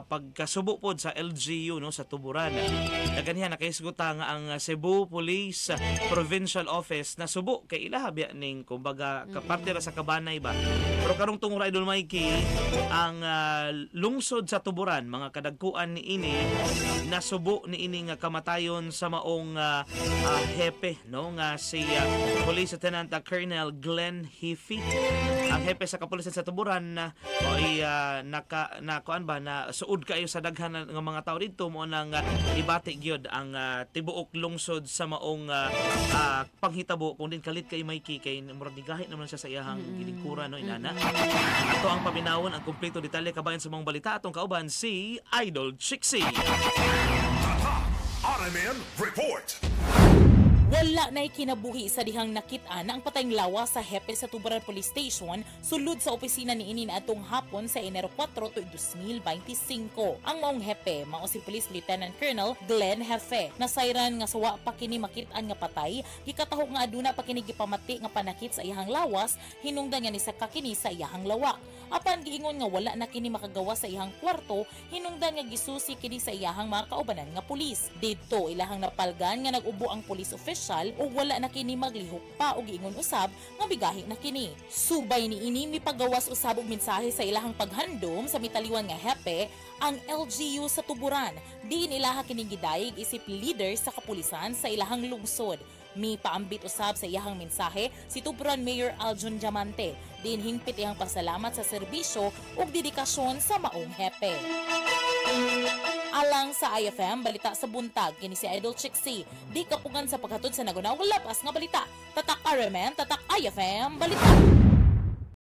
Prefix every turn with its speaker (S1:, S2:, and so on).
S1: Pagkasubo pod sa LGU, no, sa Tuburan. Naganihan nakahisgutan nga ang Cebu Police Provincial Office na subo kay ilaha biya ning kumbaga kaparte ra sa kabanay ba. Pero karong tungod, Idol Mikey, ang lungsod sa Tuburan, mga kadagkuan ni ini nasubo ni ini nga kamatayon sa maong hepe, no, nga si Police Lieutenant Colonel Glenn Heafy. Ang hepe sa kapulisan sa Tuburan na ay naka na kuan ba na suod kayo sa daghan nga mga tao didto, mo nang ibati gyud ang tibuok lungsod sa maong panghitabo, kung din kalit kay Mikey kay murag nigahi naman siya sa iyahang gilingkuran, no, inana. Ato ang paminawon ang kompleto detalye kabahin sa mga balita, atong kauban si Idol Chixie.
S2: RMN Report.
S3: Wala na'y kinabuhi sa dihang nakit-an ang patayng lawas sa hepe sa Tuburan Police Station sulod sa opisina ni ini atong hapon sa Enero 4, tuig 2025. Ang maong hepe mao si Police Lieutenant Colonel Glenn Hefe. Nasayran nga sawa pa kini makit-an nga patay, gikataho nga aduna pa kini gipamati nga panakit sa iyahang lawas hinungdan nga nisaka kini sa iyahang lawak. Apan giingon nga wala na kini makagawa sa iyahang kwarto hinungdan nga gisusi kini sa iyahang mga kaubanan nga pulis. Didto ilahang napalgan nga nag-ubo ang police official ug wala na kini maglihok pa og giingon usab nga bigahi na kini. Subay ni ini, mipagawas usab og mensahe sa ilahang paghandom sa mitaliwan nga hepe ang LGU sa Tuburan. Diin ilaha kining gidayeg isip leader sa kapulisan sa ilahang lungsod. Mi paambit usab sa iyahang mensahe si Tuburan Mayor Aljon Diamante. Diin hingpit iyang pasalamat sa serbisyo ug dedikasyon sa maong hepe. Alang sa IFM Balita sa Buntag, kini si Idol Chixie. Di kapugan sa paghatod sa nagunaw lapas nga balita. Tatak RMN, tatak IFM Balita.